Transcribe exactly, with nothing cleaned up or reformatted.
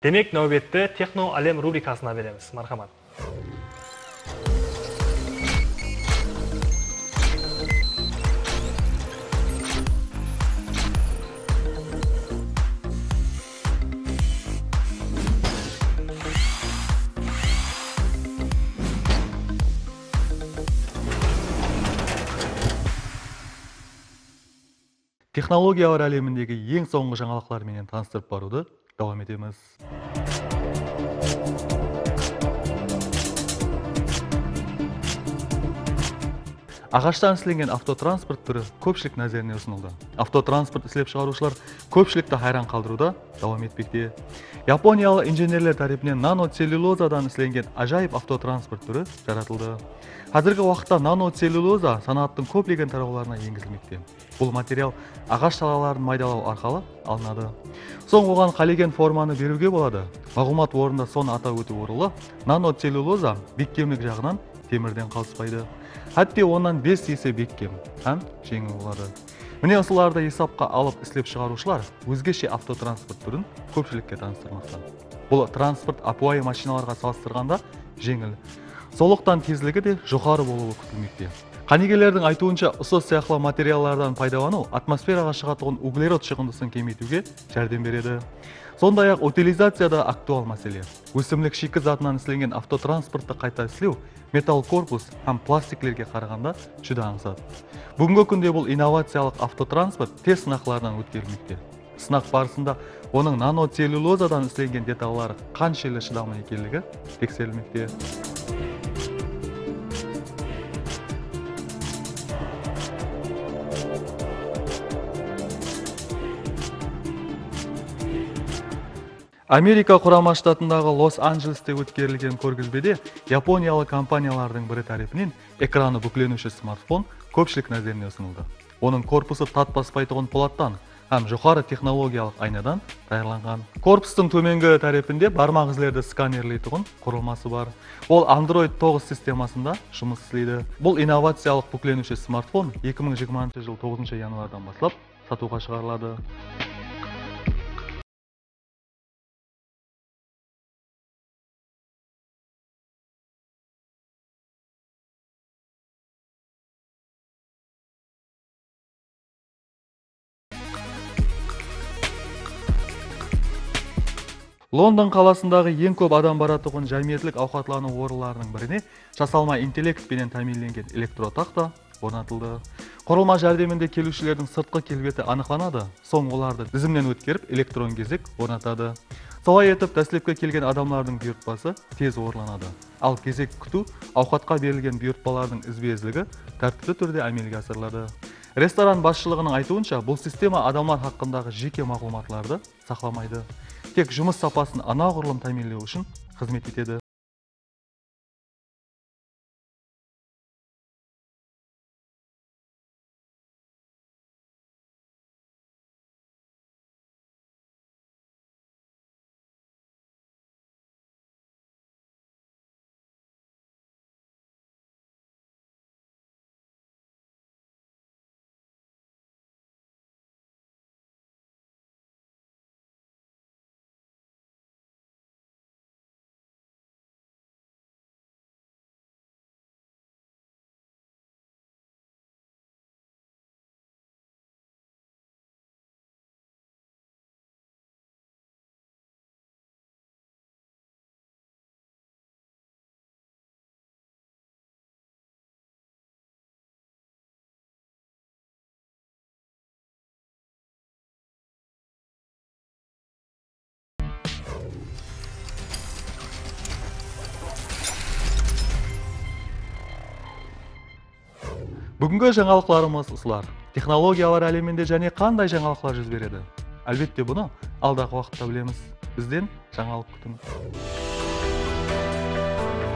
Demek, náwbetti Texno Álem rubrikasına beremiz. Marhamat. Texnologiyalar álemindegi eń sońǵı jańalıqlar menen tanıstırıp barıwdı dawam etemiz. Aǵashtan islengen avtotransport túri kópshilik názerine usınıldı. Avtotransport islep shıǵarıwshılar kópshilikti hayran qaldırıwda dawam etpekte. Yaponiyalı injenerler tárepinen nanocellyulozadan islengen ájayıp avtotransport túri jaratıldı. Házirgi waqıtta nanocellyuloza sanaattıń kóplegen tarawlarına engizilmekte. Bul material aǵash shalaların maydalaw arqalı alınadı. Soń oǵan qálegen formanı beriwge boladı. Maǵlıwmat ornında sonı atap ótiw orınlı, nanocellyuloza bekkemlik jaǵınan temirden qalıspaydı. Hátte onnan bes ese bekkem hám jeńil boladı. Mine, usılardı esapqa alıp islep shıǵarıwshılar ózgeshe avtotransport túrin kópshilikke tanıstırmaqta. Bul transport ápiwayı mashinalarǵa salıstırǵanda jeńil. Sonlıqtan tezligi de joqarı bolıwı kútilmekte. Qánigelerdiń aytıwınsha, usı sıyaqlı materiallardan paydalanıw atmosferaǵa shıǵatuǵın uglerod shıǵındısın kemeytiwge járdem beredi. Sonday-aq, utilizaciya da aktual másele. Ósimlik shiyki zatınan islengen avtotransporttı qayta islew metall korpus hám plastiklerge qaraǵanda júdá ańsat. Búgingi kúnde bul innovaciyalıq avtotransport test sınaqlarınan ótkerilmekte. Sınaq barısında onıń nanocellyulozadan islengen detalları qanshelli shıdamlı ekenligi tekserilmekte. Amerika Qurama Shtatındaǵı Los-Anjeleste ótkerilgen kórgizbede yaponiyalı kompaniyalardıń biri tárepinen ekranı búkleniwshi smartfon kópshilik názerine usınıldı. Onıń korpusı tat baspaytuǵın polattan hám joqarı texnologiyalıq aynadan tayarlanǵan. Korpustıń tómengi tárepinde barmaq izlerdi skanerleytuǵın qurılması bar. Ol Android toǵız sistemasında jumıs isleydi. Bul innovaciyalıq búkleniwshi smartfon eki mıń jigirmanshı jıl toǵızınshı yanvardan baslap satıwǵa shıǵarıladı. London qalasındaǵı eń kóp adam baratuǵın jámiyetlik awqatlanıw orınlarınıń birine jasalma intellekt penen támiyinlengen elektrotaxta ornatıldı. Qurılma járdeminde keliwshilerdiń sırtqı kelbeti anıqlanadı, soń olardı dizimnen ótkerip, elektron gezek ornatadı. Solay etip, dáslepki kelgen adamlardıń buyırtpası tez orınlanadı. Al, gezek kútiw, awqatqa berilgen buyırtpalardıń izbe-izligi tártipli túrde ámelge asırıladı. Restoran basshılıǵınıń aytıwınsha, bul sistema adamlar haqqındaǵı jeke maǵlıwmatlardı saqlamaydı. Tek jumıs sapasın anaǵurlım támiyinlew ushın xızmet etedi. Búgingi jańalıqlarımız usılar. Texnologiyalar áleminde jáne qanday jańalıqlar júz beredi? Álbette, bunı aldaǵı waqıtta bilemiz. Bizden jańalıq kútiń.